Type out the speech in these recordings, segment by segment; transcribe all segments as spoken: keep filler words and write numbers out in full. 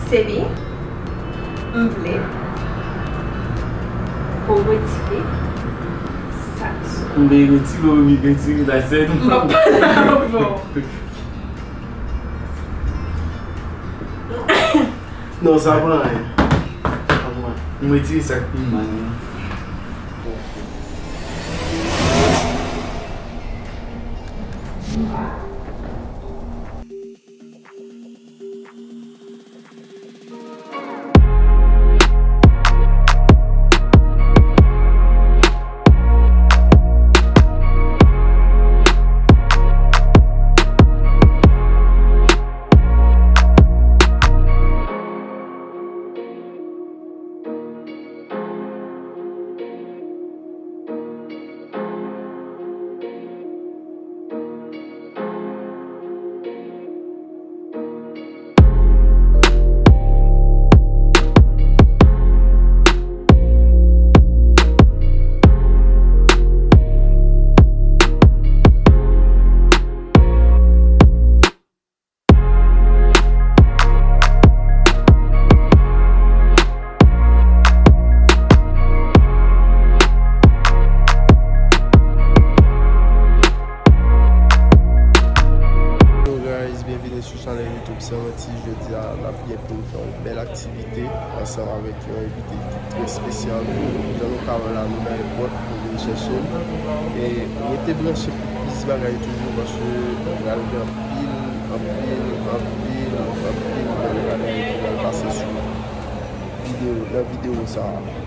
Semi, m vle pou w retire sa ki sou. M vle retire, wi, retire la sèn. M ap pale avè w. Non, sa pa anyen. Sa pa anyen. M retire sa k pi mal lan. Hello guys, byenveni sou chanèl YouTube Sans Menti. Jodi a, n ap gen pou n fè yon bèl aktivite ansanm avèk yon envite ki trè espesyal. Jan nou ka wè la, nou nan èpòt, nou vin chèche l. E rete branche pou plis bagay toujou, paske pral gen anpil, anpil, anpil, anpil bèl bagay ki pral pase sou videyo, nan videyo sa a.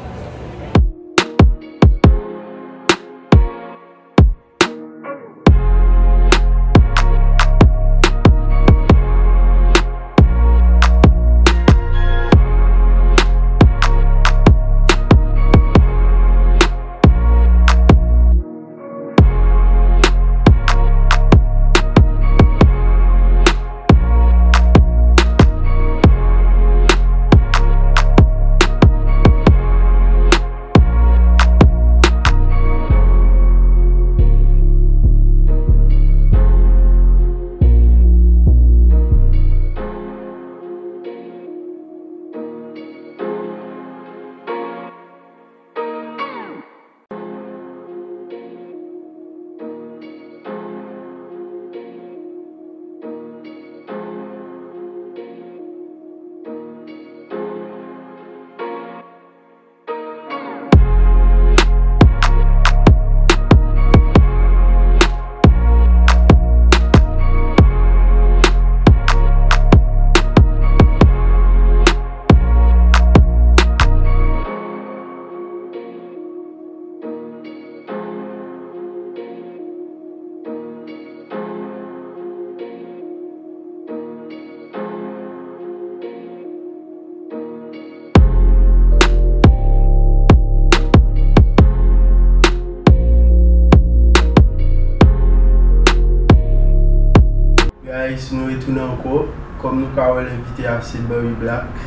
Guys, nou retounen ankò. Kòm nou ka wè, envite a se Barry Black,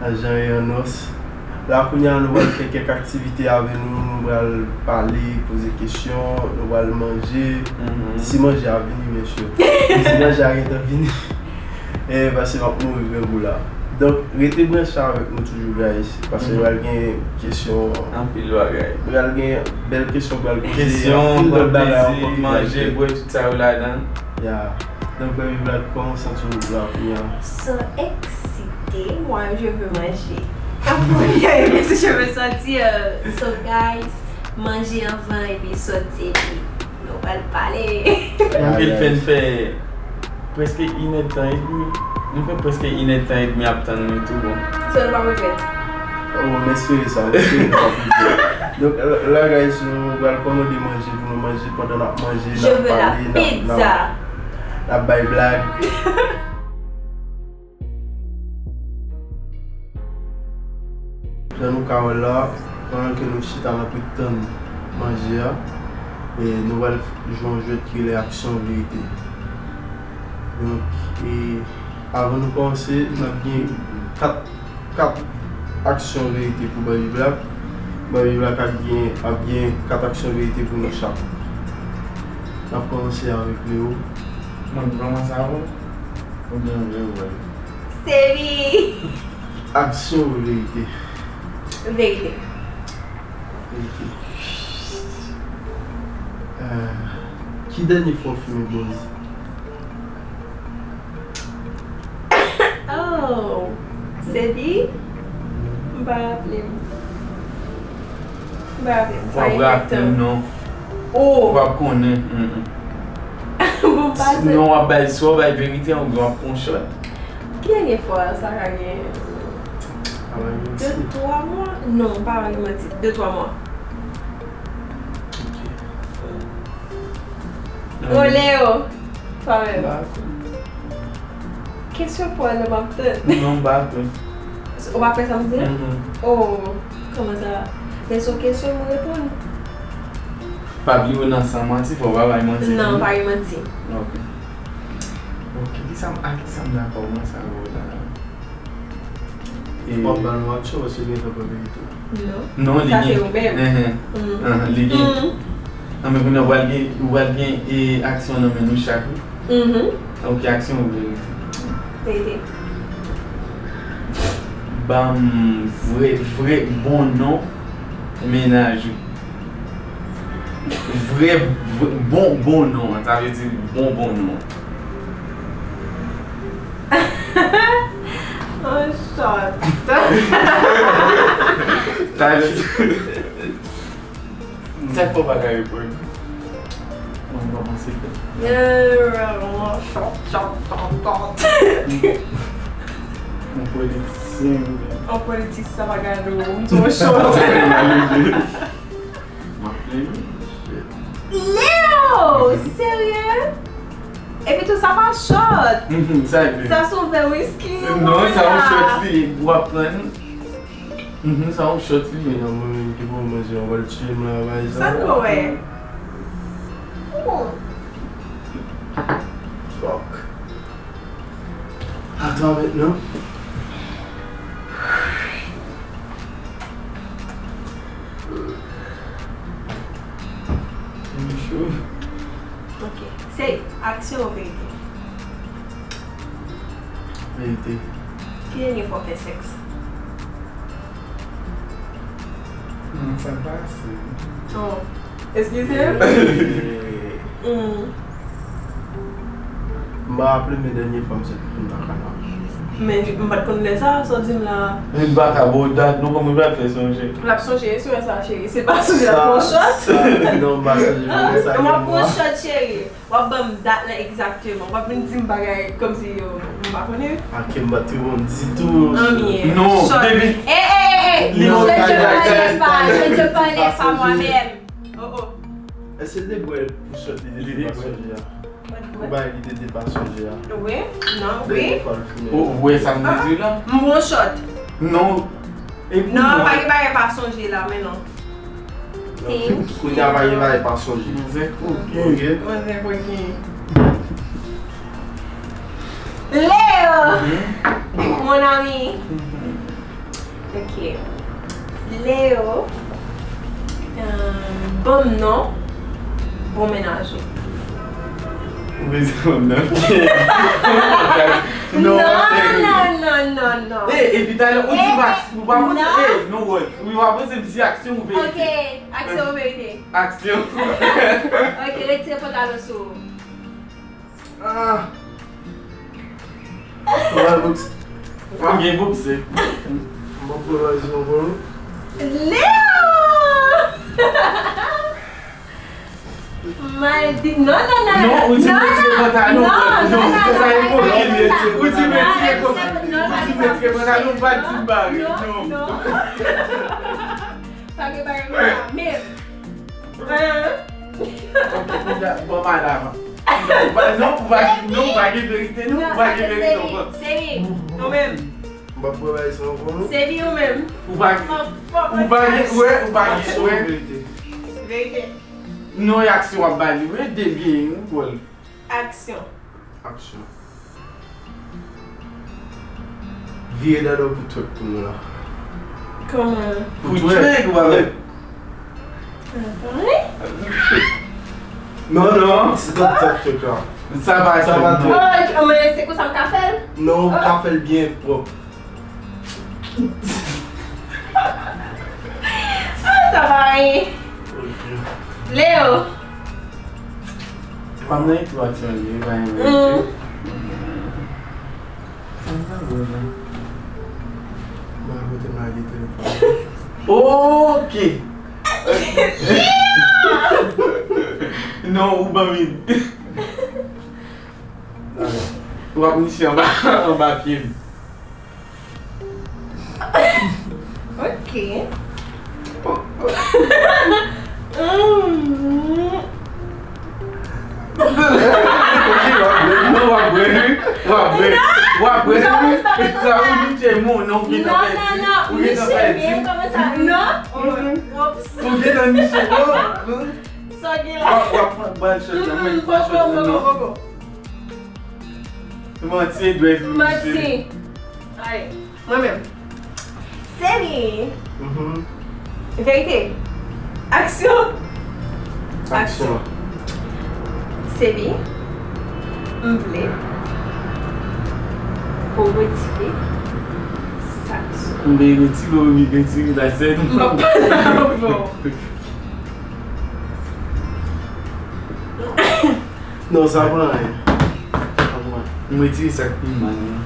ajan Eyanos. La kounye a, nou pral fè kèk aktivite avè nou, nou pral pale, poze kesyon, nou pral manje, si manje a vini, byen si. Si manje a gentan vini. E, paske m ap mouri grangou la. Donk, rete branche avèk nou toujou, guys, paske pral gen kesyon. Anpil bagay. Pral gen bèl kesyon, pral poze, kesyon, anpil lòt bagay ankò ki pral fèt. Manje, bwè, tout sa yo ladan. Ya. Donk, Barry Black, kòman w santi w la kounye a? So excitée, moi je veux manger. Apre, je veux sortir, euh, so guys, manje anvan epi soti epi nou pral pale. Anpil fè n fè prèske inèdtan edmi. Nou fè prèske inèdtan edmi ap tann li tou bon. So nou p ap regrèt. Oh, m espere sa, m espere nou p ap regrèt. Donk, la, la, guys, nou pral kòmande manje pou nou manje. Pandan n ap manje, n ap pale, n ap, n ap, n ap bay blag. Jan nou ka wè la, pandan ke nou chita n ap ret tann manje a, e nou pral jwe yon jwèt ki rele aksyon verite. Donk, e avan nou kòmanse, n ap gen kat kat aksyon verite pou Barry Black. Barry Black ap gen, ap gen kat aksyon verite pou nou chak. N ap kòmanse avèk Leo. Mwen k kòmanse avè w? Oubyen Leo, Barry? Semi! Aksyon oubyen verite? Verite. Verite. Ah, ki dènye fwa w fimen bòz? Oh, se li? M pa raple m. M pa raple m. W ap raple m non. Oh! W ap konnen. Mm, mm. Bon, m pa se. Non, w ap bay, swa w bay verite oubyen w ap pran shot. Ki dènye fwa sa ka gen? Ala yon De, ti. twa mwa? Non, m pa raple manti. De, twa mwa. Ok. Ô Leo! Sa menm. Kesyon pou ale m ap tann. Non, m pa kwè. Ou pa kwè sa m di a? Mhm. Oh, kòman sa? Men se yon kesyon m reponn. Pa bliye w nan san manti, fò w pa bay manti. Non, pa gen manti. Ok. Ok, kisa m, a kisa m dakò mwen sa yo la? E- W ap ba l yon aksyon paske li gentan pran verite. Non. Non, li Sa gen. Se ou menm. Mhm. Mm. Aha, li gen. Mm. Nan men kounye a, w pral gen, w pral gen e, aksyon nan men nou chak, wi. Mhm. Ok, aksyon ou verite? Verite. Ban m vre, vre bon non mennaj ou. Vre, vre, bon, bon non an, sa vle di bon, bon non an. Yon shot. Sa vle di. Sa k fè w pa ka reponn? Mwen kòmanse fè. Yon shot, shot, shot, shot. Mwen politisyen, mwen. Yon politisyen sa pa gade w, m tou shot. M ap plenyen. Leo! Serye? Epi tou sa pa shot. Mhm, sa e vre. Sa se yon vè wiski. Non, sa yon shot li, w ap pran. Mhm, sa yon shot li. Yon mwen menm ki pou manje, w ap tiye m la, bay sa. Sa n ko wè? Fuck. Atann mentnan. Li cho. Ok. Se aksyon ou verite? Verite. Ki dènye fwa w fè sèks? Non, sa pase. Oh. Eskize m? Eh, Hmm. M pa raple men dènye fwa m sot pou m nan kanal. Men m pa t konn lè sa, sa w di m la. Li pa ka ba w dat, non, kòman l pral fè sonje? L ap sonje, si wè sa, cheri. Se pa sonje l ap pran shot. Sa, non, m pa sonje pou sa. M ap pran shot, cheri. W ap ban m dat la egzakteman. W ap vin di m bagay kòmsi yo, m pa konnen. Ake m pa t bon ditou. Anmye. Non, Shot. Baby. Eh, eh, eh, eh. Li Je pa te sonje. Parlais pas, je te Parlais pas moi-même. Oh, oh. Èske l te bwè pou shot li te pa sonje a? Ou bay li te pa sonje a? Wi, non, wi. Dènye fwa l fimen. Ou wè sa m te di la? M pran shot. Non. E pou Non, mwen. Pa gen bagay pa sonje la, men non. Thank you. Kounye a pa gen bagay pa sonje. Mwen se koke. Ok. Mwen se koke. Leo! Mon ami. Ok. Leo. Euh, ban m non. Bon mennaj ou. Ou bezwen konn nan. Non, non, non, non, non. Eh, epi talè, ou di Eh, Max, ou pa panse, non. Eh, non, wè. Ou pa panse m di aksyon ou verite. Ok, aksyon ou verite? Aksyon. Ok, retire pantalon sou ou. Ah. Ou pa bokse. Ou gen bokse. M pa pran aksyon pou ou. Leo! Maldi, non, non, non, non. Non, ou di retire pantalon. Non, non, non, Sa e non, koke non, li ye. non, Ou di non, retire non, koke. non, Ou di non, retire pantalon, ou pa di m bare. Non, Non. non. Pa gen bagay konsa. Men, euh, Ok, kounya, bon, madam. Ou pa, non, ou pa, non, ou pa gen verite, non, ou pa gen verite, ou pa. Se li, nou menm. M pa pran bagay sa ankò non. Se li ou menm. Ou pa, ou pa gen, wè, ou pa gen, wè. Verite. Verite. Non, e aksyon w ap ba li, wè, de byen, wè, Paul. Aksyon. Aksyon. Vire dada pou twèk pou nou la. Kòman? Pou twèk, ou pa wè. Antann. Non, non, se pa twèk la. Sa pa, sa pa twèk. Oh, men se konsa m ka fè l? Non, ou ka fè l byen pwòp. Ah, sa pa anyen. Leo. Pa m nan entwodiksyon li, pa yon verite. Sa m ta vle la? Mwen kote m lage telefòn. Ok. Non, ou ban m ide. W ap niche anba, anba pye m. Ok. Mm. Ok, w ap bwè, non, w ap bwè, wi. W ap bwè. Non, w ap bwè, non, wi. Sa ou niche m, non, ou gentan pèdi. Ou gentan pèdi. Non, non, non, niche m, kòman sa? Non. Ops. Ou gentan niche m, non. Sa w gen la? W ap, w ap pran bal shot la, mwen pran shot la, non. Manti, dwèt rouj. Manti. Ay, mwen menm. Sebi. Mhm. Verite. Aksyon. Aksyon. Sebi, m vle pou w retire sak sou. M vle retire, wi, retire la sèn. M ap pale avè w. Non, sa pa anyen. Sa pa anyen. M retire sa k pi mal lan.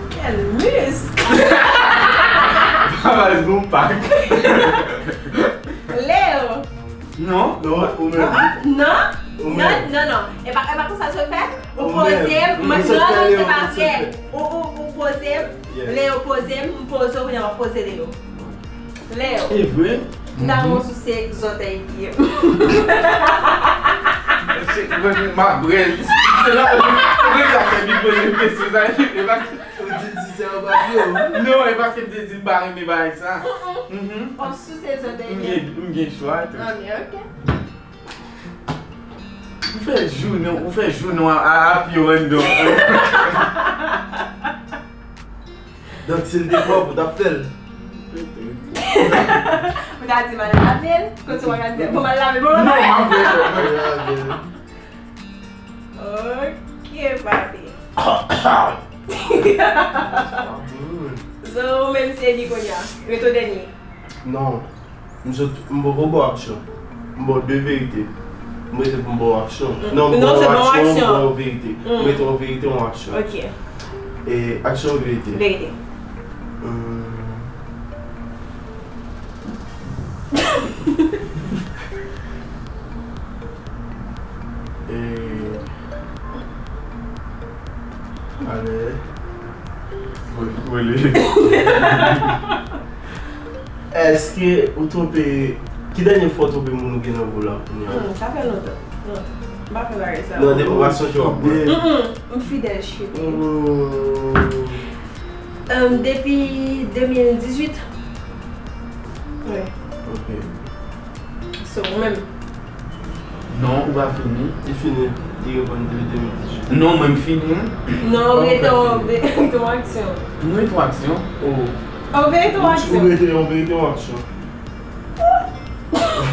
Kèl misk! Baz, bon pak. Leo! Non. Non, ou menm. Ah, ah, non. Ou menm. Non, non, non. E pa, e pa konsa sa fè. Ou poze m. Non, non, se pa vre. Ou, ou, ou poze m. Leo poze m, m poze w, kounye a w ap poze Leo. Leo. E vre? M ta bon sou se zòtèy pye m. M ap bwè l. Se la, ou vle sa fè li poze m kesyon sa, e pa Ou di l si se anba pye w. Non, e paske m te di m pa renmen bagay sa. Mm-mm. W ap souse zòtèy. M gen, m gen chwa tou. Ah, men ok. Ou fè jounen, ou fè jounen a, a, a pye w anndan. Donk, si l te pwòp, ou t ap fè l? Ou ta di m al lave l? Kote w pa ka di, bon, m al lave l, bon, m al lave l. Non, m ap fè l, m ap lave l. Ok, papi. So, ou menm se li kounye a. Ret o dènye. Non. M sot, m poko ba w aksyon. M ba w de verite. M rete pou m ba w aksyon. Mm. Non, m ba w aksyon, m ba w verite. Mm. M rete yon verite, yon aksyon. Ok. E, aksyon, verite. Verite. Hum. E, ale. Wole. Èske ou twonpe, ki dènye fwa w twonpe moun ou gen nan vi w la kounye a? Hmm, sa fè lontan. Non, m pa fè bagay sa. Non, depi w pa sonje w ap bwè. Mm-mm, m fidèl, cheri. Oh. Euh, depi de mil dizuit. Wi. Ok. So, ou menm? Non, ou pa fini. Li fini. Li reponn depi de mil dizuit. Non, mwen m fini. Non, ou rete yon ve-, yon aksyon. M rete yon aksyon? Oh. Ou rete yon aksyon. Ou rete yon verite, yon aksyon.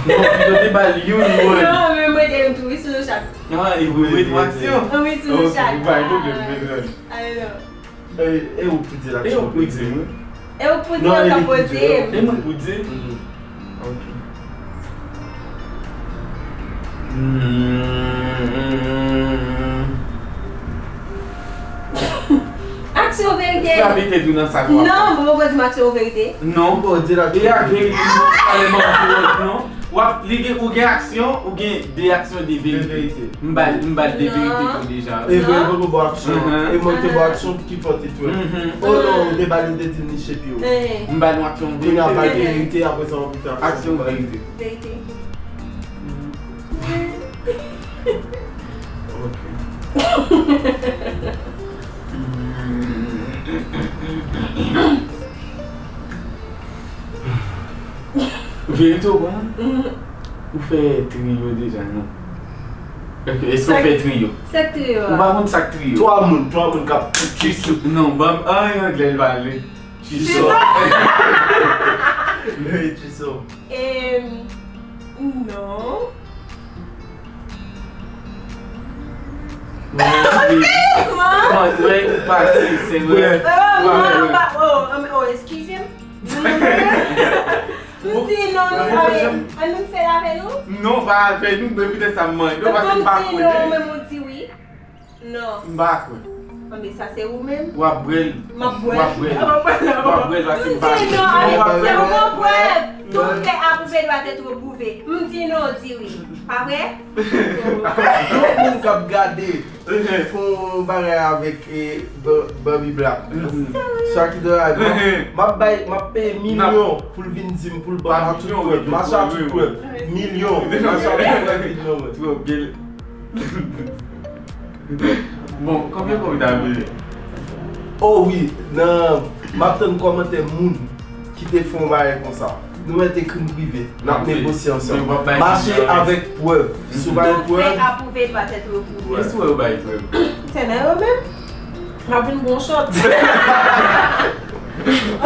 Non, pito te ba l youn, mwen. Non, men mwen te yon tou, wi, sou nou chak. Ah, e ou rete yon aksyon? Wi, sou nou chak. Ok, pa gen pwoblèm, mezanmi. Ah, non. E, e ou k pou di l aksyon. E ou k pou di m, wi. E ou k pou di l ankò, poze m. E mwen k pou di? Mhm. Ok. Hmm. Aksyon, verite. Frape tèt ou nan sak ou ap fè. Non, bon, ou poko di m aksyon ou verite. Non. Ou poko di l aksyon. E ak verite, non, pa lè m ap di w non. W ap, li gen, ou gen aksyon, ou gen de aksyon, de verite. De verite. M ba l, m ba l de verite tou deja. E vre, mwen te ba w aksyon. Mhm. E mwen te ba w aksyon ki fè w te twèl. Mhm. Oh non, ou te ba l, ou te di l niche pye w. Eh. M ba l yon aksyon verite. Kounye a ba l verite, apre sa w ap fè aksyon verite. Verite. Ok. Verite ou pran? Mhm. Ou fè triyo deja, non? Ok, èske ou fè triyo? Sa k triyo a? Ou pa konn sa k triyo? Twa moun, twa moun k ap fout kis. Non, ban m, an anglè l pale. Threesome. Lè etui sou. Em, non. Seryezman? Mwen, mwen, pa si, se vre. Oh, mwen, mwen, oh, oh, eskize m. M di non, non, ann nou fè l avè nou? Non, pa avè nou, men poutèt sa m mande w, paske m pa konnen. Donk, m di non, men m di wi. Non. M pa kwè. Anben, sa se ou menm? W ap bwè l. M ap bwè l. W ap bwè l. M ap bwè l. W ap bwè l, paske m pa kwè. M di non, anben, se ou mwen prèv. Tout fait approuvé doit être prouvé. M di non, di wi. Pa vre? Yon moun k ap gade fè yon bagay avèk, eh, Ba-, Barbie Black. Sa ki dwe a, m ap bay, m ap peye milyon pou l vin di m, pou l ban m tout prèv. Mache a tout prèv. Milyon. Mache a tout prèv vin ban mwen. Twòp, gèl. Bon, konbyen fwa w ta vire? Oh wi, nan, m ap tann kòmantè moun ki te fè yon bagay konsa. Nou mèt ekri m prive. N ap negosye ansanm. Mache avèk prèv. Si w pa gen prèv. Tout fait approuvé doit être prouvé. E si w wè yo bay prèv? Se nan yo menm. M ap vin bon chòt.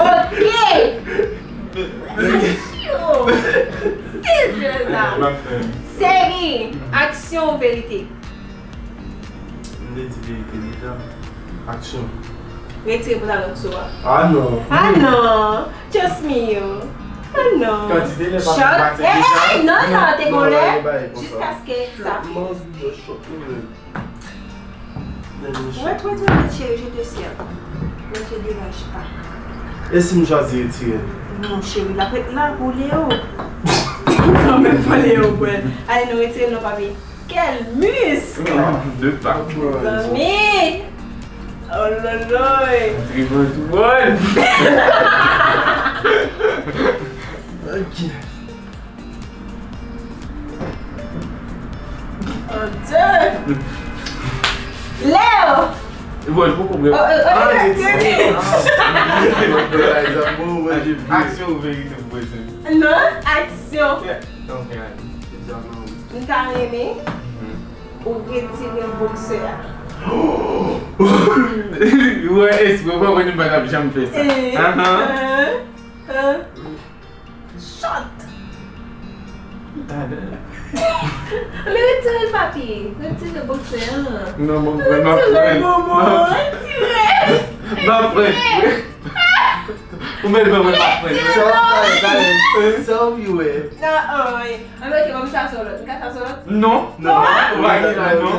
Ok. Yo. Se vre sa. Seri, aksyon ou verite? M te di verite deja. Aksyon. Retire pantalon sou a. Ah non. Ah non. Just me you. Ah non. Kantite lè pa fè pase deja. Eh, eh, non, non, te gon lè. Jiskaske sa fini. Mwen, mwen, mwen, cheri, je te sers. Ne te dérange pas. E si m chwazi retire l? Non, cheri, l ap ret la pou Leo. Non, menm pa Leo, bwè. Ale, nou retire l, non, papi. Quel muscle! De pa. Zanmi! Oh là là! Triple twirl! Ok. Oh Dieu! Leo! E bon, li poko prè. Oh, oh, oh, ah, li retire. Aksyon ou verite pou prezan? Non, aksyon. Ok, allez. M ta renmen ou retire boksè a. Ou wè, espre w pa konnen m pa t ap janm fè sa. Eh, ahan. Eh, eh. Shot! Talè. Men retire l, papi. Retire boksè an. Non, bon, retire l, momo. Retire. M ap pran. Ou mèt ban mwen, m ap pran. Retire. Sa w ap pale, talè. Sa w ap wè. Non, oy. Anben, ok, ban m chase yon lòt. M ka chase yon lòt? Non. Non. Ou pa gen la, non.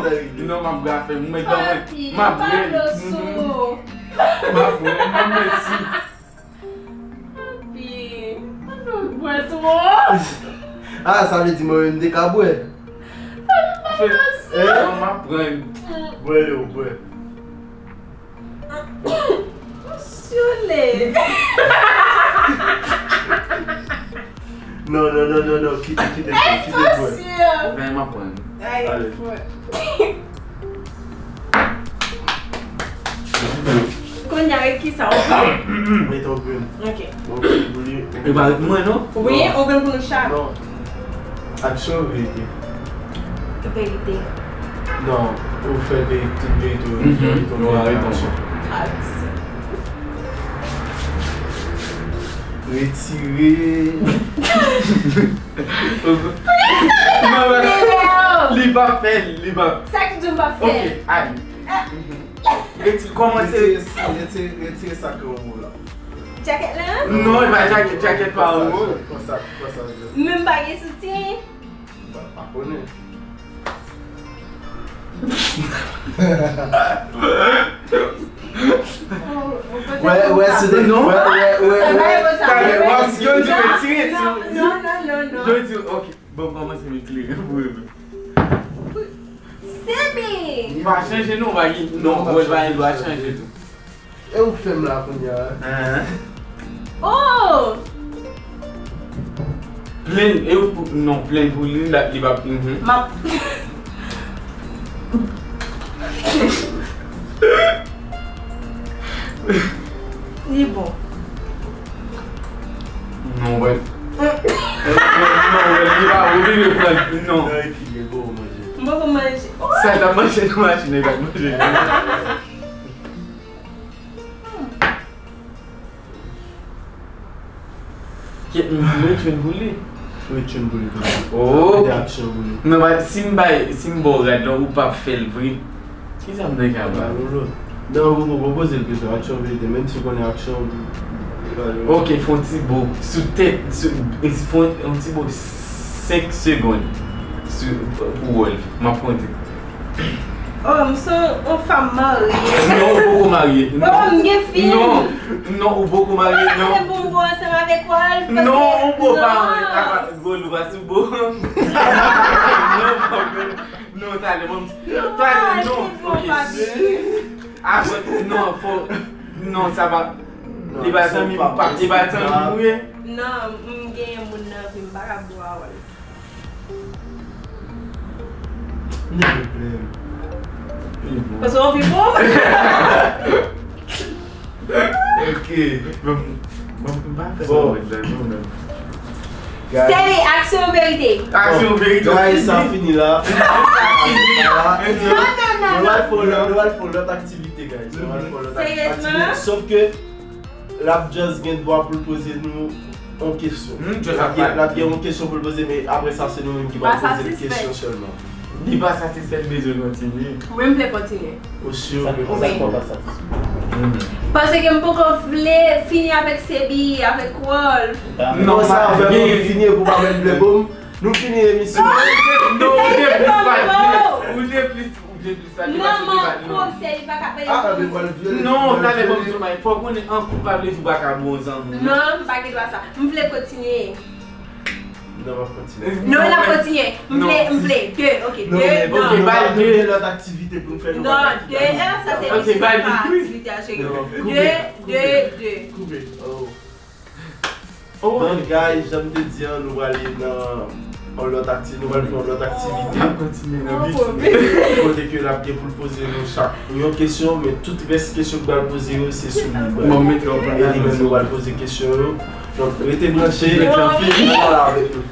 Non, m ap gafe. Ou mèt ban mwen. Papi, m ap pran. M ap pran. M ap pran. Mèsi. Papi, ann nou bwè twòp. Ah, sa vle di mwen menm m te ka bwè. Papi, pa danse. Eh? Non, m ap pran. Bwè, Leo, bwè. Syoule. Non, non, non, non, non, kite, kite, kite, kite bwè. Esposur. Ben, m ap pran. Ay, ale. Kounye a, avèk kisa w vle? Met yon grenn. Ok. Bon, pou li. E pa avèk mwen, non? Wi, yon grenn pou nou chak. Non. Aksyon ou verite? Verite. Non, ou fè verite, tout verite, ou verite, ou verite. Aksyon. Retire. Non, li pa fè l, li pa. Sa ki di m pa fè l? Ok, ale. Retire, kòmanse. Retire, retire, retire sa ki anwo la. Djakèt la? Non, e pa djakèt, djakèt pa anwo. Pran sa, pran sa, pran sa. Men m pa gen soutyen. Pa, pa konnen. Wè, wè, se de, non? Wè, wè, wè, wè. Yo di retire. Non, non, non, non, non. Yo di, ok. Bon, kòmanse m klere pou yo. Semi! M pa chanje non, pa gen, non, wè, pa gen dwa chanje tou. E ou k fè m la kounye a? Hein? Oh! Plenn, e ou pou, non, plenn pou li, la, li pa, mhm. M ap. Li bon. Non, wè. Non, wè, li pa, ou vin pran, non. Non, epi, men bon, manje. M poko manje. Sa l ap manje nan machin nan, li pa t manje. Hmm. Kèt, m retourn pou li. Retourn pou li toujou. Oh. Mete aksyon pou li. Non, pa, si m bay, si m ba w rad la, ou p ap fè l vre. Kisa m te ka ba w? Ba nou lòt. Non, ou poko poze l kesyon, aksyon verite, menm si w konnen aksyon, ou ba nou. Ok, fè yon ti bo sou tèt, sou, fè yon, yon ti bo senk segonn sou, pou Wolf. M ap konte. Oh, m se yon fanm marye. Non, ou poko marye. Oh, m gen fi. Non, non, ou poko marye, non. Mwen pou m gwo ansanm avèk Wolf, paske non, ou bo pa, apa, gwo lou pa sou bo. Non, pa vre. Non, talè, bon, talè, non, ok. Apa, non, fò, non, sa pa, e pa zanmi m, pa, e pa zanmi m ou ye. Non, m genyen moun nan vi m, m pa ka bwè Wolf. M te vle plè. Paske w anvi bon. Ok. Bon, bon, m pa fè sa mwen la, non, non. Seri, aksyon verite. Aksyon verite. Guys, sa fini la. Sa fini. Non, non, non, non. Nou al fè lòt, nou al fè lòt aktivite, guys. Nou al fè lòt aktivite. Seriyezman? Sof ke l ap just gen dwa pou l poze nou yon kesyon. Hmm, just ap pale. L ap gen yon kesyon pou l poze, men apre sa, se nou menm ki pral poze l kesyon sèlman. Li pa satisfè, li bezwen kontinye. Wi, m vle kontinye. Ou si? Sa, sa k pa satisfè? Hmm. Paske m poko vle fini avèk Sebi, avèk Wolf. Non, sa fè pou fini, pou pa mèt blè pou m. Nou fini emisyon. Non, ou te plis pa, ou te plis, ou te plis pa, li pa sou debat, non. Non, man, kòm se li pa ka peye. Ah, men pral vyole. Non, talè, bon, sou may. Fò w konnen an koup pa vle di w pa ka bon zanmi, non. Non, m pa gen dwa sa. M vle kontinye. Non, m ap kontinye. Non, l ap kontinye. M vle, m vle. De, ok, de, non. Ok, bay de. Nou gen lòt aktivite pou n fè, nou pa ka kite. Non, de, sa se, ok, bay de. Aktivite a, cheri. De, de, de. Koupe. Oh. Bon, guys, jan m te di an, nou prale nan yon lòt akti-, nou pral fè yon lòt aktivite. N ap kontinye nan vit. Kote ke l ap gen pou l poze nou chak yon kesyon, men tout rès kesyon k pral poze yo, se sou li. Bon, mete yon. E li menm nou pral poze kesyon yo. Donk, rete branche, nou pral avèk nou.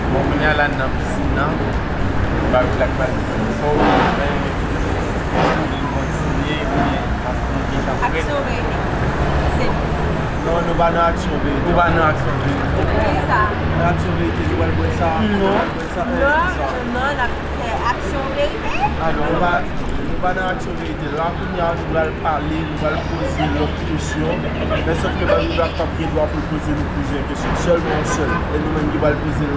Bon, kounye a la n nan pisin nan. Barbecue la k pral di nou sa w vle fè. Èske w vle kontinye oubyen paske nou gentan frèt? Aksyon verite. Se nou. Non, nou pa nan aksyon verite. Nou pa nan aksyon verite. Kisa? Nan aksyon verite, nou pral bwè sa. Non. Nou pral bwè sa. Non, non, non, n ap fè aksyon verite. Ah, non, nou pa, nou pa nan aksyon verite. La, kounye a, nou pral pale, nou pral poze lòt kesyon. Men sòf ke Barbecue la p ap gen dwa pou l poze nou plizyè kesyon. Sèlman yon sèl. E nou menm ki pral poze l,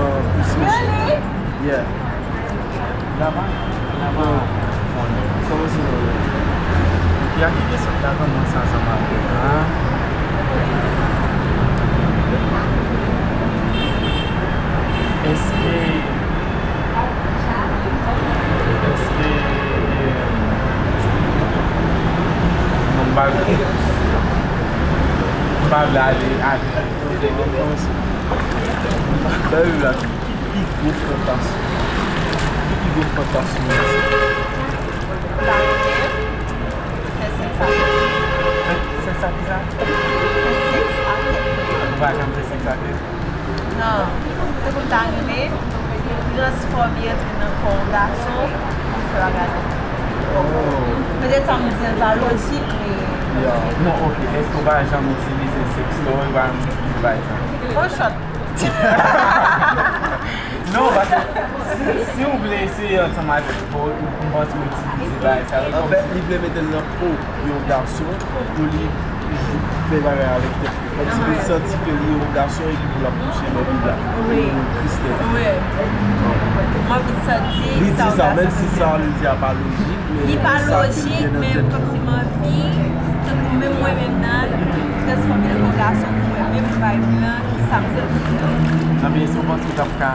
euh, plis kesyon. Really? Yeah. Lava, lava fon. Kòman se non? Ok, a ki kesyon ta kòmanse ansanm avè la? Èske Èske, eh, m pa vle, m pa vle ale, ale. Nan vi la, ki, ki pi gwo fantasm, ki pi gwo fantasm ou? Fè sèks ak, fè sèks ak kisa? Fè sèks ak tèt mwen. Ou pa janm fè sèks ak tèt? Non, tankou m ta renmen transfòme antre nan kò yon gason, pou fè bagay la. Oh. Petèt sa m di an pa lojik, men. Yeah. Non, ok. Èske w pa janm itilize sextoy, pa janm itilize bagay sa? Bon, shot. Non, paske si, si w vle eseye ansanm avèk, fò, m panse w itilize bagay sa yo. Anfèt, li vle mete l nan po yon gason pou li fè bagay avèk tèt li. Kòmsi pou l santi ke li yon gason epi pou l ap kouche nan Bib la. Wi. Kristen. Wi. M anvi santi. Li di sa, menm si sa li di a pa lojik, men li pa lojik, men kòmsi m anvi, tankou menm mwen menm nan, transfòme l an gason pou mwen menm, bay blan, kisa m santi. Nan, men si w panse w t ap ka,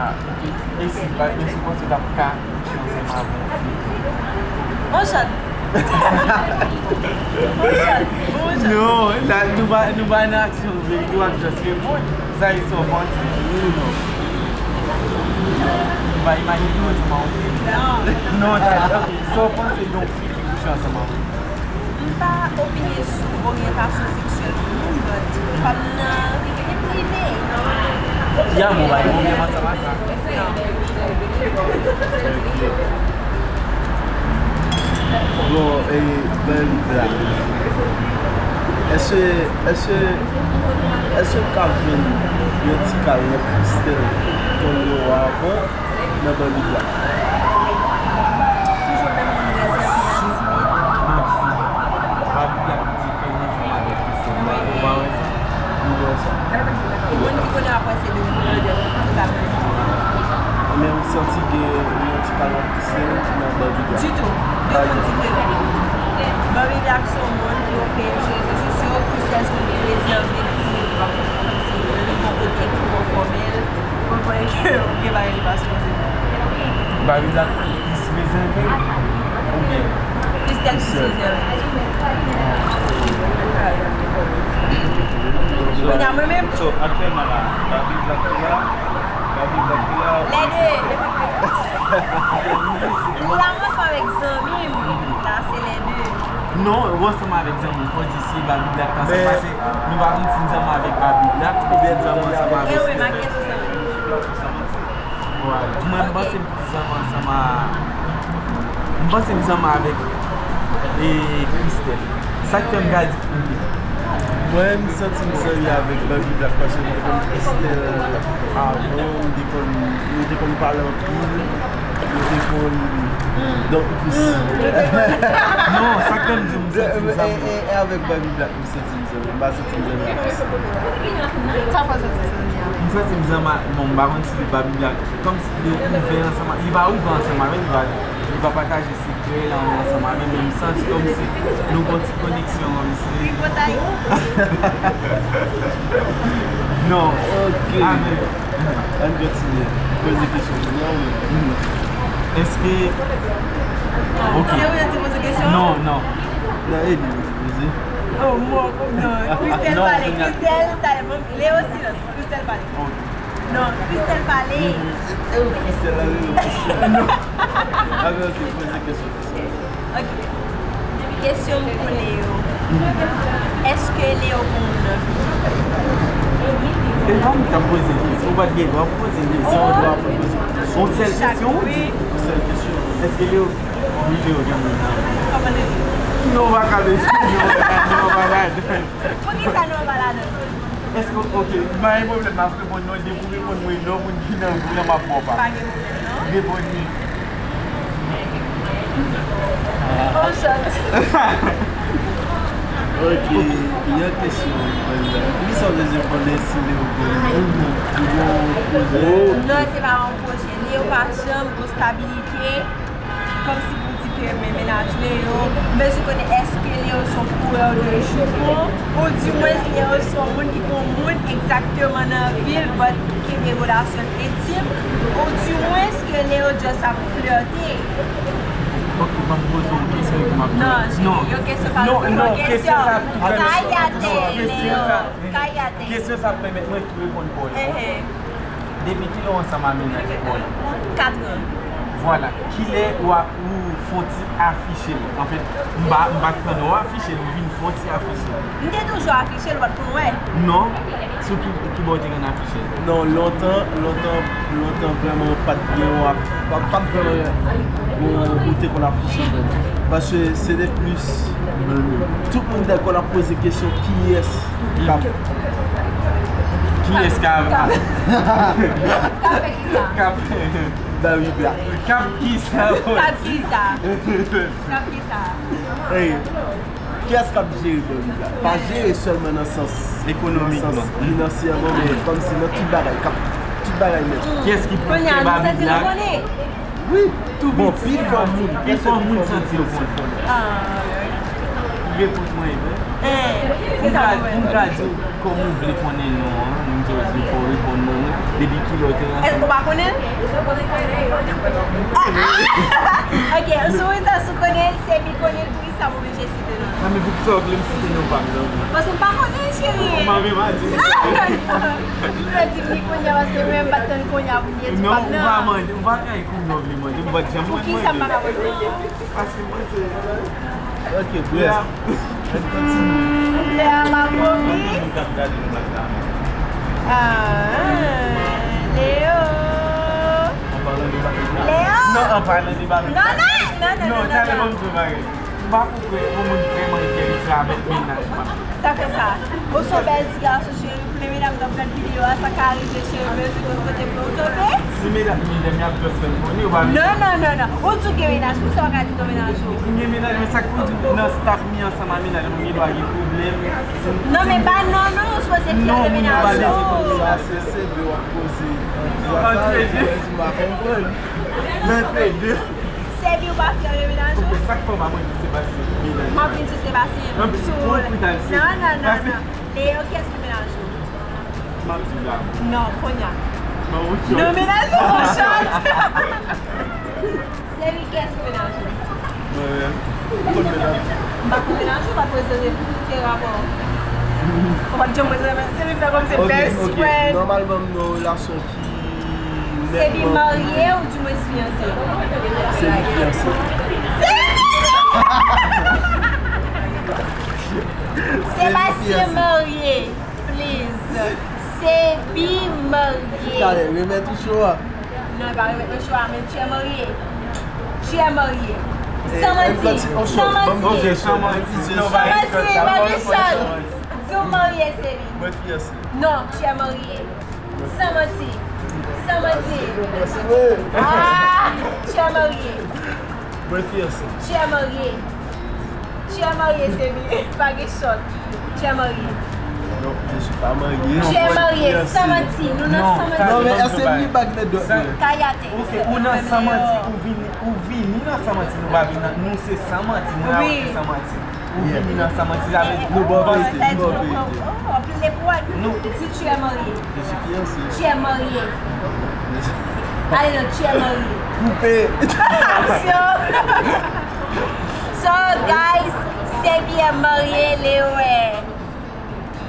e si, pa, men si w panse w t ap ka kouche ansanm avè yon fi. On shot. On shot. On shot. Non, la, nou pa, nou pa nan aksyon verite, w ap just reponn. Sa e sa w panse, wi ou non? Ou pa imajine w ansanm ak yon fi? Non. Non, sa, ok. Sa w panse de yon fi ki kouche ansanm ak yon fi? M pa opinye sou oryantasyon seksyèl moun, but kòm nan vi prive. Ya, mwen pa gen pwoblèm ansanm ak sa. Non. Ok. Èske, èske, èske m ka jwenn yon ti kal nan Kristèl tankou avan nan Barbie Black? Toujou menm moun rezève a, timid. Non, si Barbie Black di fè l ansanm avèk Kristèl, ou pa wè sa? Ou wè sa? Moun ki konnen apre se de moun ki ta bezwen. Men m santi gen yon ti kal Kristèl nan Barbie Black. Ditou. De moun diferan. Barbie Black se yon moun ki oke sou rezo sosyo, Kristèl se yon moun ki rezève, ki kòmsi li gon kote ki twò fòmèl, ou konprann ke ou gen bagay li pa sipoze fè. Barbie Black plis rezève oubyen Kristèl plis rezève. Kounye a mwen menm. So, aktyèlman la, Barbie Black ki la, Barbie Black ki la. Lè de. Pou la, mwen ansanm avèk zanmi m. La, se lè de. Non, ou ansanm avèk zanmi w, fò w di si Barbie Black lan sa pase. Nou pa konn si n zanmi avèk Barbie Black, oubyen si n zanmi ansanm avèk Kristèl. Vwala. Mwen, m panse m plis zanmi ansanm a, m panse m zanmi avèk, e, Kristèl. Sa k fè m ka di Mwen, m santi m zanmi avèk Barbie Black paske m te konn Kristèl avan, m te konn, nou te konn pale anpil, nou te konn, donk, m plis. Non, sa k fè m di w m santi m zanmi. E, e, e avèk Barbie Black, m santi m zanmi, m pa santi m zanmi avèk Kristèl. Sa fè w santi zanmi avèk? M santi m zanmi, bon, m pa konn si Barbie Black, kòmsi yo ouvè ansanm, li pa ouvè ansanm avè m, li pa, li pa pataje sekrè l ansanm avè m, men m santi kòmsi nou gon ti koneksyon kòmsi. Tripotay. Non. Ok. Amen. Ann kontinye. Poze kesyon pou mwen. Èske... Ok. Se ou menm ki poze kesyon? Non, non. Non, e li ki poze. Oh, mò, non. Kristèl pale. Kristèl, talè, bon, Leo, silans. Kristèl pale. Ok. Non, Kristèl pale. E ou Kristèl la, Leo, Kristèl. Non. A, men ok, poze kesyon. Ok. Kesyon m pou Leo. Èske Leo gon moun nan vi? E pa m k ap poze kesyon. Ou pa t gen dwa poze kesyon. Ou dwa poze kesyon. Yon sèl kesyon, ou di. Yon sèl kesyon. Èske Leo, wi, Leo gen moun nan vi? Kòman Leo? Non, ou pa ka bezwen, non, ou pa ka, non, ou pa ka. Poukisa nou pa ladan? Èske, ok, m pa gen pwoblèm, m ap reponn non, depi w reponn mwen non, moun ki nan vi lan, m ap ba w pa. Pa gen pwoblèm, non. Reponn li. On shot. Ok, yon kesyon, poukisa w bezwen konnen si Leo gen yon pwojè? Non, se pa yon pwojè. Leo pa janm gon stabilite. Kòmsi pou di ke men mennaj Leo, m bezwen konnen èske Leo se yon kourè de jupon, oudimwens Leo se yon moun ki gon moun egzakteman nan vi l, but ki gen relasyon entim, oudimwens ke Leo just ap flirte. Ok, ban m poze w kesyon epi m ap... Non, cheri, yon kesyon pa yon kesyon. Kay atè, Leo. Kay atè. Kesyon sa ap pèmèt mwen tou reponn pou ou. Depi kilè w ansanm a mennaj ou a? Kat an. Vwala. Kilè ou a, ou fon ti afiche l? Anfèt, m pa, m pa t konn ou afiche l, ou vin fon ti afiche l. M te toujou afiche l, ou pa t konn wè? Non. Sou ki, ki bò ou te konn afiche l? Non, lontan, lontan, lontan vrèman pa t gen ou ap-, pa, pa t vrèman ou, ou te konn afiche l vrèman. Paske se te plis, tout moun te konn ap poze kesyon kiyès k ap, kiyès k ap, k ap fè kisa? K ap fè Barbie Black. K ap kisa? K ap kisa? K ap kisa? Ey, kiyès k ap jere Barbie Black? Pa jere sèlman nan sans ekonomik, nan sans finansyèman, men kòmsi nan tout bagay, k ap tout bagay nèt. Kiyès ki pou fè Barbie Black? Wi, bon, pi fò moun. Pi fò moun santi yo konn. Ah, wi. Repons mwen, wi. Eh, se sa mwen. M ka di w kòman w vle konnen non an, m di w fò w reponn mwen, wi. Depi kilè w te ansanm? Èske w pa konnen l? Ah, ah. Ok, sou rezo sosyo konnen l, se li konnen l, poukisa m oblije site non l? Ah, men poukisa w vle m site non pa m non? Paske m pa konnen l, cheri. Ou mande m a di. Ah, non, non. Ou vle di m li kounye a, paske mwen m pa t konn kounye a pou m di non, pa m non. Ou pa mande, ou pa ka konnen w vle mande, m pa t janm mande. Poukisa m pa ka mande? Paske mwen se... Ok, bref. Ann kontinye. Lè a pa pwopi. Moun k ap gade nou la, la. Ah, Leo. An palan de Barbie Black. Leo. Non, an palan de Barbie Black. Non, non, non, non, non, talè non. Ban m di w bagay. Pa konprann pou moun vrèman enterese avèk mennaj pa m. Sa fè sa. Ou se yon bèl ti gason, cheri, pou lè medam k ap gad videyo a, sa ka rive, cheri, pou yo di kote pou yo kanpe. Si medam, medam y ap just fè l konnen, ou pa vle. Non, non, non, non. Ou di w gen mennaj, poukisa w pa ka di non mennaj ou? M gen mennaj, men sa k pou di nan staff m ansanm ak mennaj mwen, m gen dwa gen pwoblèm. Non, men pa non, non, ou sipoze fyè de mennaj ou. Sa se, se de w ap poze. Antre de. M pa konprann. Antre de. Sebi ou pa fyè de mennaj ou? Sa k fè w pa mwen di Sebastien mennaj mwen? M ap vin sou Sebastien. Anpil, anpil, anpil. Non, non, non, non. Leo, kiyès ki mennaj ou? M ap di w la. Non, kounye a. Non, mennaj ou, mon chat. Sebi, kiyès ki mennaj ou? Mwen menm. M pa konn mennaj ou. M pa konn mennaj ou, m pa prezante ke rapò. Ou pa t janm prezante, se li fè kòm se best friend. Nòmalman, m nan relasyon ki Sebi marye ou di mwens fiyanse? Sebi fiyanse. Sebastien marye, please. Sebi marye. Talè, remèt ou cho a. Non, e pa remèt mwen cho a, men tu es marié. Tu es marié. San manti, san manti. San manti, pa gen chans. Di w marye, Sebi. Mwen fiyanse. Non, tu es marié. San manti. San manti. Ah, tu es marié. Mwen fiyanse. Tu es marié. Tu es marié, Sebi. Pa gen chòt. Tu es marié. Non, je suis pas marié. Tu es marié. San manti. Nou nan san manti. Non, men èske li bag nan dòt mwen? Kayate. Ok, ou nan san manti, ou vini, ou vini nan san manti, nou pa vin nan, nou se san manti, mwen avè w se san manti. Ou vini nan san manti, sa vle di nou bon verite, nou bon verite. Oh, anpil de pwòd. Nou. Si tu es marié. Je suis fiancé. Tu es marié. Allez, non, tu es marié. Koupe. Action. So, guys, Sebi marye, Leo, eh.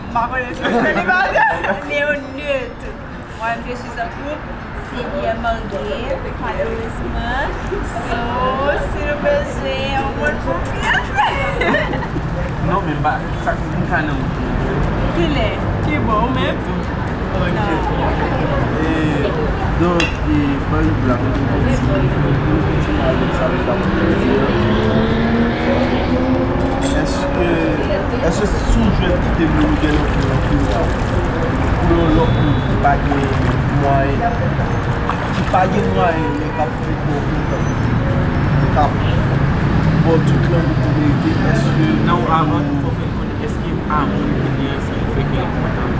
M pa konnen si se selibatè. Leo neutre. Mwen, je suis en couple. Sebi marye, malerezman. So, si nou bezwen yon moun pou fiyanse. Non, men m pa, sa, m ka nan moun. Kilè? Ki bò, ou menm? Ok. E, donk, e, ban m black, ti, ti mari sa m t ap di a. Èske, èske si w jwenn kite moun ou gen nan kou an kou a, pou yon lòt moun ki pa gen mwayen, ki pa gen mwayen, men k ap fè kò kontan, k ap ba w tout lanmou pou merite, èske nan w avan tout fò fè l konnen, èske a moun ki li ansanm fè kè l kontan?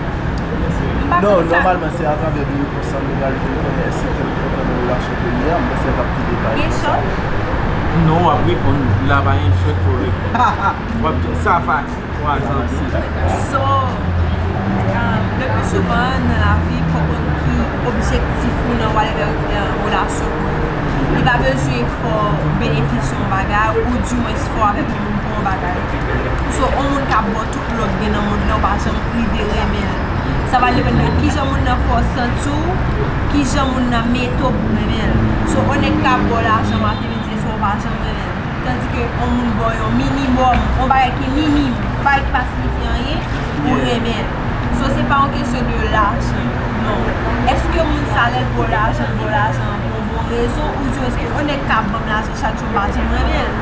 Non, nòmalman, se atravè de repons sa nou pral vin konnen èske kè l kontan nan relasyon ke li ye a, m panse l ap pi detaye nan sa. Non, w ap reponn, la pa gen chòt pou w reponn. W ap di, sa fatig. So, um, le pli souvan nan lavi, fòk ou konn ki objektif ou nan whatever, uh, relasyon ou. Li pa bezwen fò w benefisye yon bagay, oudimwens fò w avèk yon moun pou yon bagay. So, yon moun k ap ba w tout lòd gen nan mond lan, ou pa janm rive renmen l. Sa va depann de kijan moun nan fè w santi w, kijan moun nan mete w pou w renmen l. So, yon nèg ka ba w lajan maten, midi e swa, ou pa janm renmen l. Tandike yon moun ba w yon minimòm, yon bagay ki minim, yon bagay ki pa siyifi anyen, ou renmen l. So, se pa yon kesyon de lajan, non. Èske moun sa lè l ba w lajan, l ba w lajan an pou yon bon rezon, oubyen èske yon nèg ka ban m lajan chak jou, m pa janm renmen l?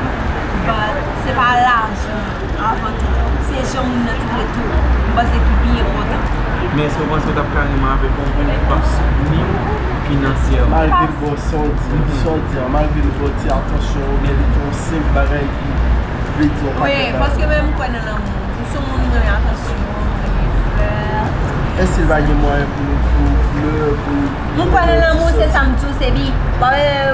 But se pa lajan avan tou. Se jan moun nan trete w, m panse ki pi enpòtan. Men èske w panse w t ap ka renmen avèk yon moun ki p ap soutni w finansyèman? Malgre l ba w sa w di, sa w di a, malgre l ba w ti atansyon, oubyen li fè yon senp bagay ki vle di yon pakèt bagay. Wi, paske mwen, m kwè nan lanmou. M se yon moun, m renmen atansyon, m renmen flè. Èske l pa gen mwayen pou nou, pou flè, pou nou... M kwè nan lanmou, se sa m di w, Sebi. Pa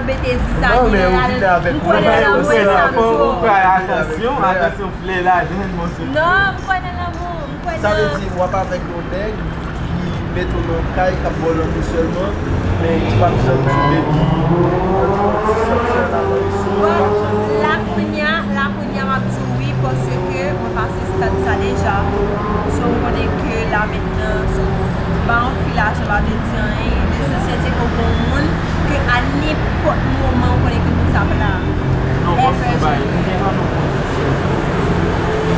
mete zizani nan ladan. M kwè nan lanmou, se sa m di w. Ou kwè atansyon, atansyon flè ladan l, monchè. Non, m kwè nan lanmou, m kwè nan... Sa vle di, w ap avèk yon nèg ki mete w nan yon kay, k ap ba w lanmou sèlman, men ki p ap janm di w baby, ann fè yon ti sòti ann ale sou, pa janm di w. Bon, la kounye a, la kounye a, m ap di w wi, paske mwen pase stad sa deja. So, ou konnen ke la mentnan, so, ba yon fi lajan pa vle di anyen. Lesansyèl, se ke w gen yon moun ke a nenpòt moman, ou konnen ke moun sa ap la. Non, m ap di w yon bagay, ou gentan nan pozisyon. Ou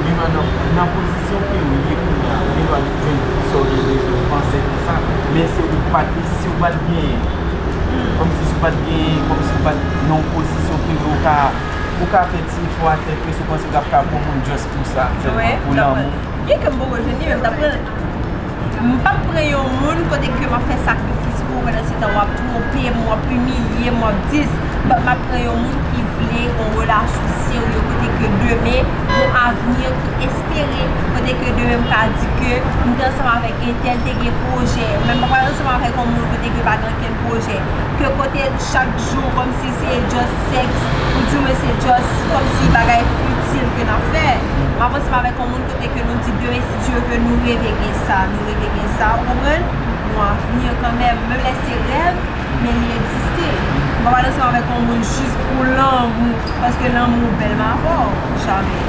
gentan nan, nan pozisyon ke w ye kounye a, ou gentan jwenn tout sa w te bezwen, w panse konsa, men se ou pa t, si w pa t genyen, kòmsi si w pa t genyen, kòmsi w pa t nan yon pozisyon ke w ka Ou ka fè ti efò a tèt ke si w panse w t ap ka pran moun just pou sa, sèlman pou lanmou. Byen ke m poko jwenn li, men m t ap pran l. M p ap pran yon moun kote ke m ap fè sakrifis pou ou, pandan se tan w ap twonpe m, w ap imilye m, w ap dis. But m ap pran yon moun ki vle yon relasyon serye, kote ke demen, yon avni ki espere, kote ke demen m ka di ke m te ansanm avèk entèl, te gen pwojè. Men m pa pral ansanm avèk yon moun kote ke pa gen okenn pwojè. Ke kote chak jou kòmsi se just sèks, oudimwen se just kòmsi bagay fitil ke n ap fè. M ap ansanm avèk yon moun kote ke nou di demen, si Dye vle, nou reve gen sa, nou reve gen sa, ou konprann? Yon avni kanmenm, menm lè se rèv, men li egziste. M pa pral ansanm avèk yon moun jis pou lanmou, paske lanmou bèl m avè w, jamè.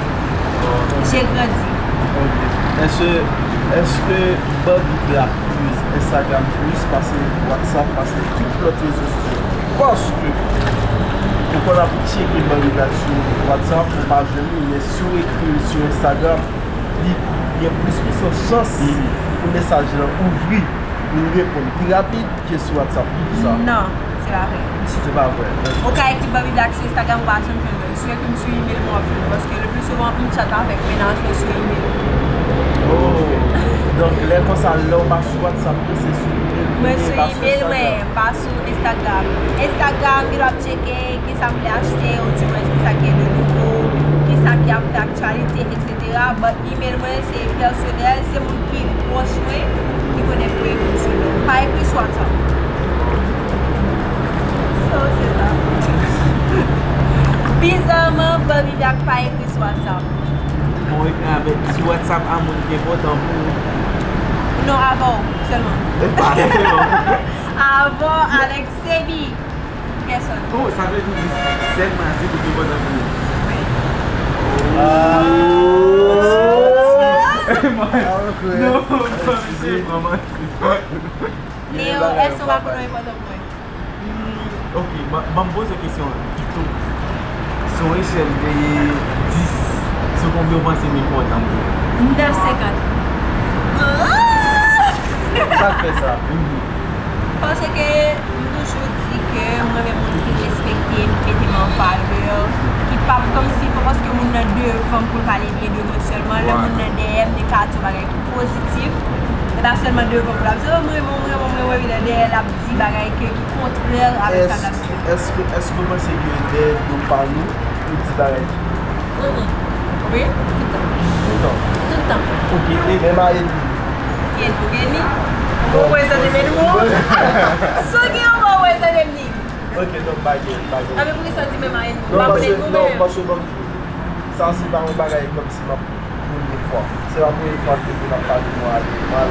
J'ai grandi. Ok. Èske, èske Barbie Black use Instagram plis pase WhatsApp, pase tout lòt rezo sosyo? Paske ou konn ap tcheke Barbie Black sou WhatsApp, ou pa jwenn li, men si w ekri l sou Instagram, li gen plis pwisans chans pou mesaj lan ouvri, pou l reponn pi rapid ke sou WhatsApp. Poukisa? Non, se pa vre. Se pa vre. Ou ka ekri Barbie Black sou Instagram, ou pa janm jwenn mwen. Si w ekri m sou email, mwen ap jwenn ou, paske le plus souvent, m chat avèk mennaj mwen sou email. Oh. Donk, lè konsa, lè w pa sou WhatsApp, se sou email. Mwen sou email, mwen, m pa sou Instagram. Instagram, li ap tcheke, kisa m vle achte, oudimwen kisa ki gen de nouvo, kisa ki ap fè aktyalite, etsetera. But email mwen se pèsonèl, se moun ki pwòch mwen ki konnen pou ekri sou li. Pa ekri sou WhatsApp. So, se sa. Bizarman, Barbie Black pa ekri sou WhatsApp. Mwen ekri avèk sou WhatsApp a moun ki enpòtan pou ou. Non, avè w sèlman. E pa sèlman. Avè w, Alex Sebi. Pèsòn. Oh, sa vle di li sèlman se pou ki enpòtan pou ou. Wi. Ah. Non, non, non, non. E yo, èske w pa konnen w enpòtan pou mwen? Ok, ban, ban m poze w kesyon an pito. Sou yon echèl de dis, sou konbyen w panse m enpòtan pou ou? Nèf senkant. Sa k fè sa? Paske m toujou di ke m renmen moun ki respekte m, mete m an valè, ki pa kòmsi pa paske moun nan devan m pou l pale byen de mwen sèlman, lè moun nan dèyè m, li ka di yon bagay ki pozitif, se pa sèlman devan m pou l ap di, "Oh, m renmen w, m renmen w, m renmen w," epi lè dèyè l ap di bagay ke, ki kontrè avèk sa l ap di. Èske, èske, èske w panse ke dèyè do pa nou, nou di bagay ki Mm-mm. Wi, tout tan. Tout tan. Tout tan. Ok, e menm a enmi? Enmi, enmi. Bon, prezante menm ou. So gen yon bon prezante menm. Ok, donk pa gen, pa gen. Sa vle pou ki sa di menm a enmi? Non, paske, non, paske bon, sa se pa yon bagay kòmsi m ap premye fwa. Se pa premye fwa ke moun ap pale mwen ale mal,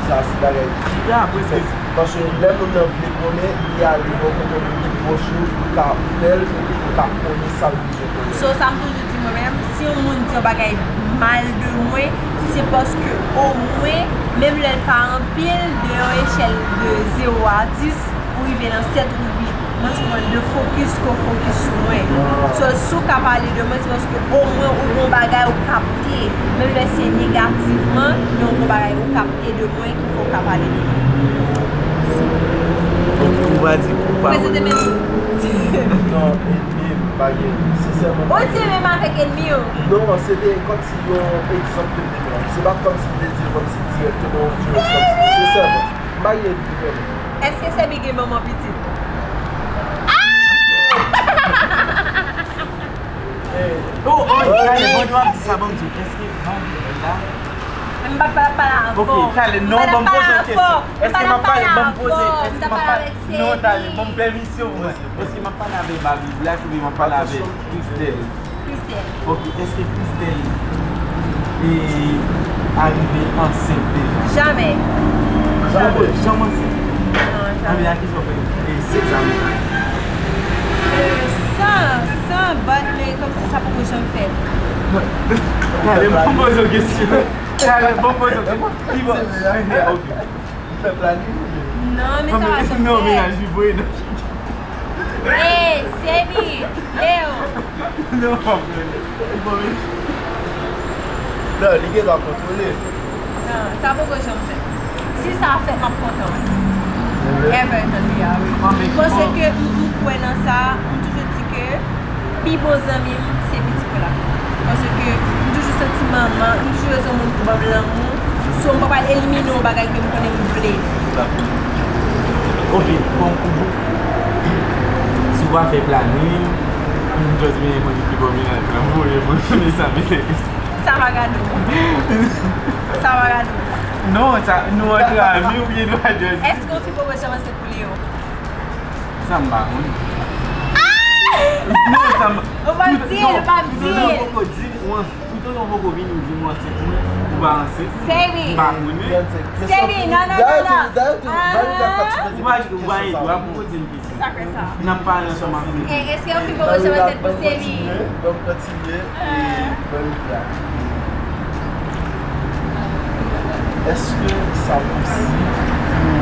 sa se bagay ki fèt. Paske lè moun nan vle konnen, li ale bò kote moun ki pwòch ou, ou ka fè l, epi ou ka konnen sa l bezwen konnen. So, sa m toujou di mwen menm, si yon moun di yon bagay mal de mwen, se paske omwen, menm lè l pa anpil, de yon echèl de zewo a dis, ou rive nan sèt ou uit. Mwen sou mwen de fokis ke w fokis sou mwen. So, si w ka pale de mwen, se paske omwen ou gon bagay ou kapte. Menm lè se negativman, men ou gon bagay ou kapte de mwen ki fè w ka pale de mwen. Donk, ou va di kou pa ou. Prezante menm. Non, enmi m, pa gen, sensèman. Ou di menm avèk enmi w. Non, se te kòmsi yon egzanp ke m te pran. Se pa kòmsi m te di l kòmsi dirèkteman yon vyolans kòmsi. Sensèman, m pa gen enmi vrèman. Èske Sebi gen manman pitit? Oh, oh, talè, pandan w ap di sa, ban m di w, èske Barbie la? M pa t pral pale avè w. Ok, talè, non, ban m poze yon kesyon. Èske m ap pale, ban m poze, èske m ap pale, non, talè, ban m pèmisyon, mwen. Èske m ap pale avè Barbie Black oubyen m ap pale avè Christelle? Christelle. Ok, èske Christelle, e, arive ansent deja? Jamè. Jamè. Janm ansent? Non, jamè. Anben, a ki sa w fè, e, sèks avè l? E, san, san, but, men kòmsi sa poko janm fèt. Talè, ban m poze w kesyon. Talè, ban m poze w kesyon. Pi bon. Ok. Ou fè planning oubyen? Non, men sa pa janm fèt. Non, mennaj li voye nan figi. Ey, Sebi, Leo. Non, pa vre. Bon, men. Non, li gen dwa kontwole. Non, sa poko janm fèt. Si sa fèt, m ap kontan. Ever nan vi a, wi. Paske m, m kwè nan sa, m toujou di ke Pi bon zanmi m, se pitit mwen la. Paske m toujou santi manman, m toujou bezwen moun pou ban m lanmou. So, m pa pral elimine yon bagay ke m konnen m vle. Ok, bon, ou, si w pa fè planin, m just vin mande ki bò vin al voye mwen, men sa vin fè. Sa pa gade w. Sa pa gade w. Non, sa, nou antre ami oubyen nou pa just. Èske yon fi poko janm ansent pou Leo? Sa m pa konn. Non, sa m. Ou p ap di l, ou p ap di l. Toutotan w poko di, ou ansent. Toutotan w poko vin, ou di m ou ansent, ou pa ansent. Sebi. M pa konnen. Sebi, non, non, non, non. Ou pa, ou pa gen dwa pou w di m ki sa. Sa fè sa. N ap pale ansanm avè l. E, èske yon fi poko janm ansent pou Sebi? Donk, kontinye. E, ban nou la. Èske sa posib pou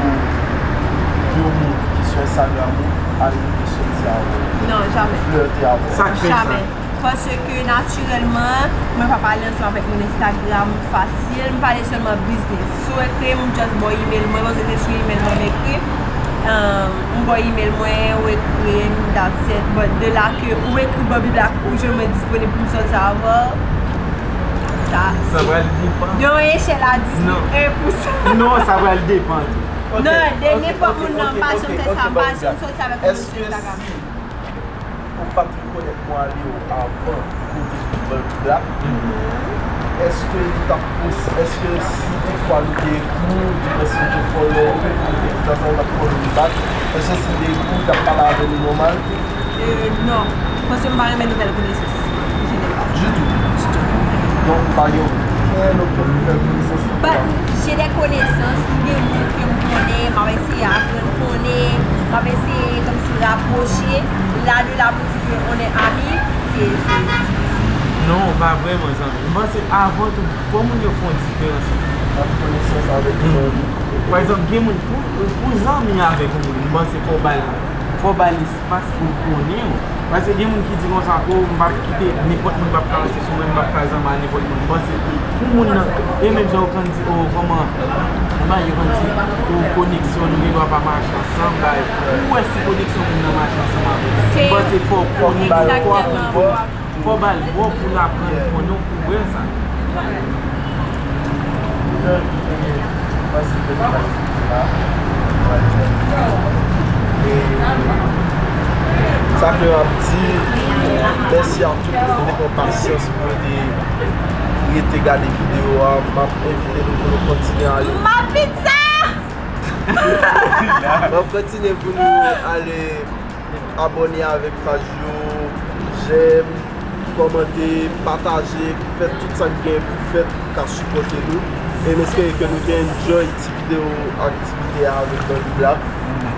yon moun ki sou Instagram ou al rive soti avè w? Non, jamè. Flète avè w? Sa k fè sa? Jamè. Paske natirèlman, mwen pa pale ansanm avèk moun Instagram fasil, m pale sèlman biznis. Si w ekri m, just ba w email mwen, paske se sou email mwen m ekri. Um, m ba w email mwen, ou ekri m, that's it. But de la ke ou ekri Bobby Black, ou jwenn mwen disponib pou m sòti avè w, sa, sa pral depann. De yon echèl a dis mil, en pou san. Non, sa pral depann. Non, de nenpòt moun nan, m pa janm fè sa, m pa janm sòti avèk yon moun sou Instagram. Èske si ou pa t rekonèt mwen ale yo avan kote Bobby Black, èske li t ap pos-, èske si toutfwa li te ekri w, li te fè si te follow ou, li te di sa, li t ap follow li back, èske si li te ekri w, li t ap pale avè li nòmal? Euh, non. Paske m pa renmen nouvèl konesans. Je n'aime pas ça. Du tout. Du tout. Donk, ou pa gen okenn okenn nouvèl konesans? But, j'ai des connaissances, m gen moun ke m konnen, m ap eseye aprann konnen, m ap eseye kòmsi rapwoche. La de la pou di ke on est ami, se, se difisil. Non, pa vrèman, zanmi. M panse avan tou, fò moun yo fè yon diferans ant konesans avèk zanmi. Pa egzanp, gen moun, pou, pou zanmi avèk yon moun, m panse fò w ba l, fò w ba l espas pou l konnen w. Paske gen moun ki di konsa, o, m p ap kite nenpòt moun p ap ka ranse sou mwen, m p ap ka zanmi a nenpòt moun. M panse pou moun nan, e menm jan yo konn di, o, kòman, kòman yo konn di, o, koneksyon, nou gen dwa pa mache ansanm, bay. Ou wè si koneksyon moun nan mache ansanm avè w. M panse fò w konnen, fò w aprann, fò w ba l bò pou l aprann konnen w pou wè sa. E sa ke m ap di, mèsi a tout moun ki te pran pasyans pou yo te rete gade videyo a. M ap envite nou pou nou kontinye ale. Ma pizza! M ap kontinye pou nou ale abòne avèk paj yo, jèm, kòmante, pataje, fè tout sa k gen pou fèt pou ka sipòte nou. E m espere ke nou te enjoy ti videyo aktivite a avèk Bobby Black.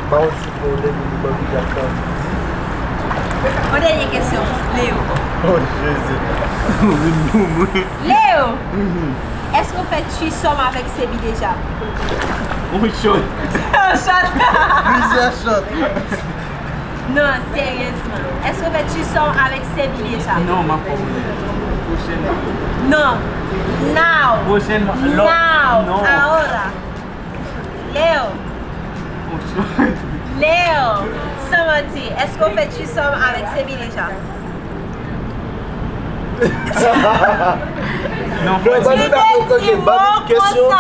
Pa konn si w konnen Bobby Black ka di. Yon dènye kesyon, Leo. Oh, Jezi. Leo! Èske w fè threesome avèk Sebi deja? Yon shot. Yon shot. Plizyè shot. Non, seryezman. Èske w fè threesome avèk Sebi deja? Non, m ap fè w konnen. Pwochènman. Non. Now. Pwochènman. Now. Non. Ahora. Leo. Yon shot. Leo. San manti, èske w fè threesome avèk Sebi deja? Non, Bobby Black, ok, ok, Bobby, kesyon,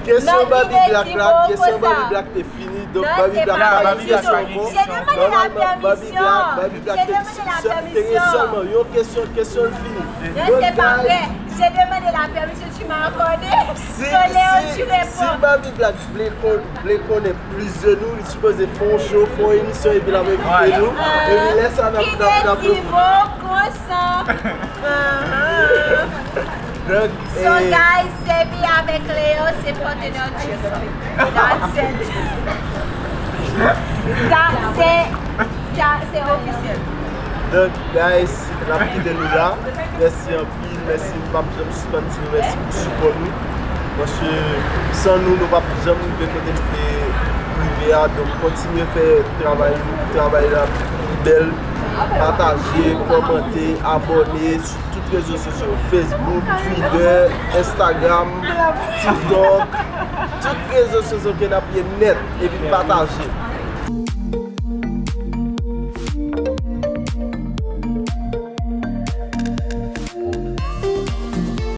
kesyon Bobby Black la, kesyon Bobby Black te fini, donk Bobby Black pa gen kesyon ankò. Nòmalman, Bobby Black, Bobby Black te di sèl, te gen sèlman yon kesyon, kesyon l fini. Non, se pa vre. J'ai demandé la permission, tu m'as accordé. Si, so, Leo, si, tu réponds. Si Bobby Black vle kon-, vle konnen plis de nou, li sipoze fè yon show, fè yon emisyon, epi l ap envite nou. Epi lè sa, n ap, n ap, n ap reponn. Ki te di bon konsa. Donk, so, eh, guys, Sebi avèk Leo, se patnè Jezi. That's it. Sa, se, sa, se ofisyèl. Donk, guys, n ap kite nou la. Mèsi anpil. Mèsi, m p ap janm sispann di nou mèsi pou sipò nou. Paske san nou, nou p ap janm rive kote nou te rive a. Donk, kontinye fè travay nou, pou travay la pi bèl. Pataje, kòmante, abòne sou tout rezo sosyo, Facebook, Twitter, Instagram, TikTok, tout rezo sosyo ke n ap ye nèt, epi pataje.